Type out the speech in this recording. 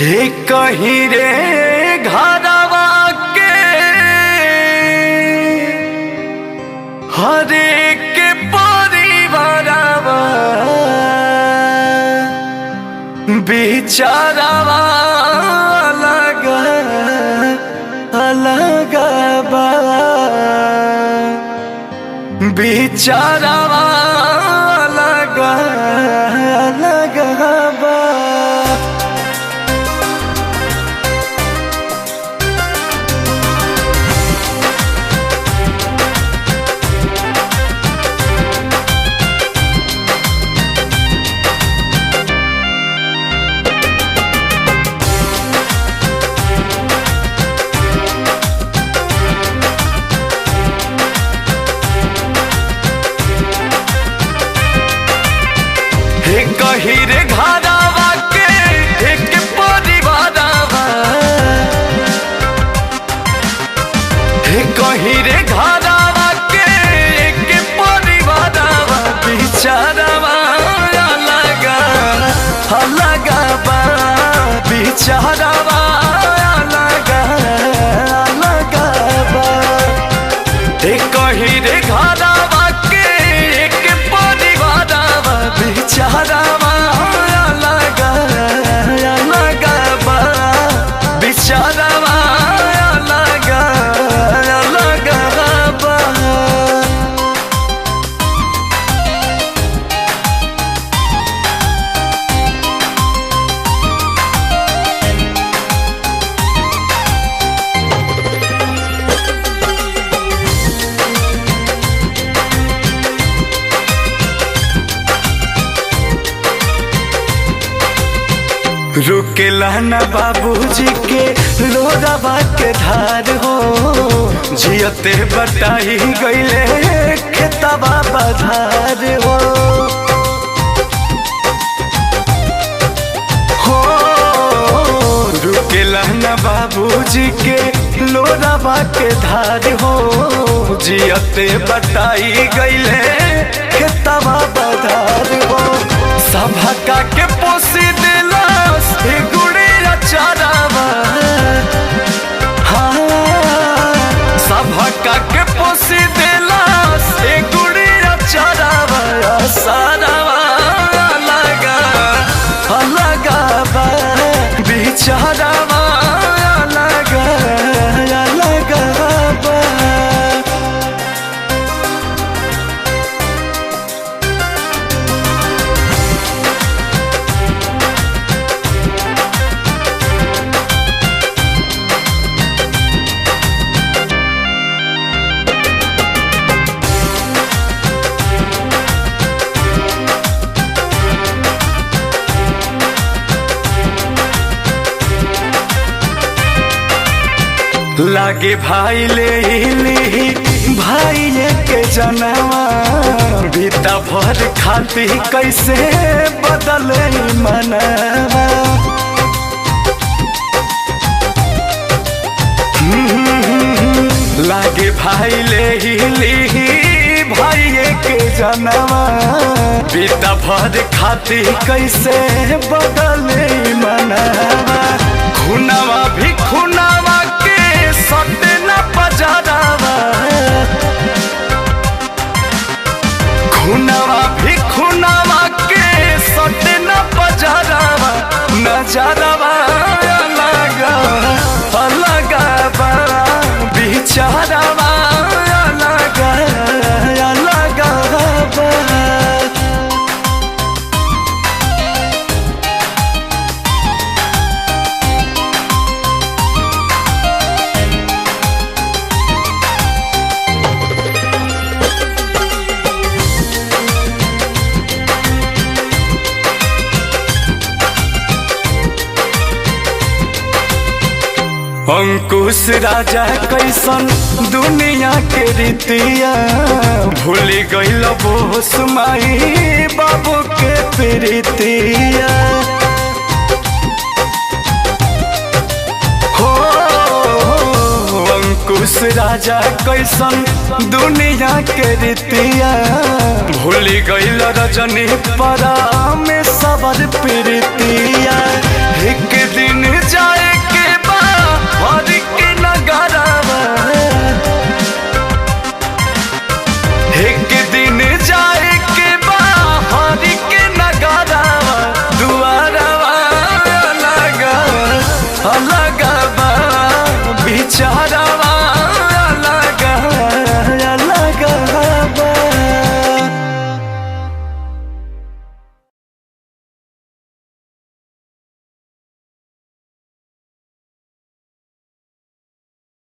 हे कहीं रे घरवा के हरे के परिवारवा बिचारवा अलग अलग बा, बिचारवा अलग अलग बा। हे कहीं रे घरवा के एक परिवारवा, हे कहीं रे घरवा के एक परिवारवा, बिचारवा अलग अलग बा, बिचारवा अलग अलग बा। हे कहीं रे घरवा के एक परिवारवा, बिचारवा अलग अलग बा, बिचारवा अलग अलग बा। रुकेला न बाबूजी के लोरावा के धार हो, जियते बटाई गईले खेतवा बधार हो। हो रुकेला न बाबूजी के लोरावा के धार हो, जियते बटाई गईले खेतवा बधार हो। सभका के पोसी दिलास हे गुड़िया चारावा, हाँ सभका के पोसी दिलास हे गुड़िया चारावा, सारावा अलग अलग बा, बिचारावा अलग अलग बा। लागे भाई ले ली भाई के जनवा, बीता भर खाती कैसे बदले मनवा। लागे भाई ले ली भाई के जनवा, बीता भर खाती कैसे बदले मनवा। खुनवा भी खुनवा के सट न बजारावा, खुनवा भी खुनवा के सट न बजारावा, नजरवा अलग अलग बा, बिचारवा अलग अलग बा। अंकुश राजा कैसन दुनिया के रीतिया, भूल गईल बोस माई बाबू के प्रीतिया। हो अंकुश राजा कैसन दुनिया के रीतिया, भूल गईल रजनी परा में सबर प्रीतिया।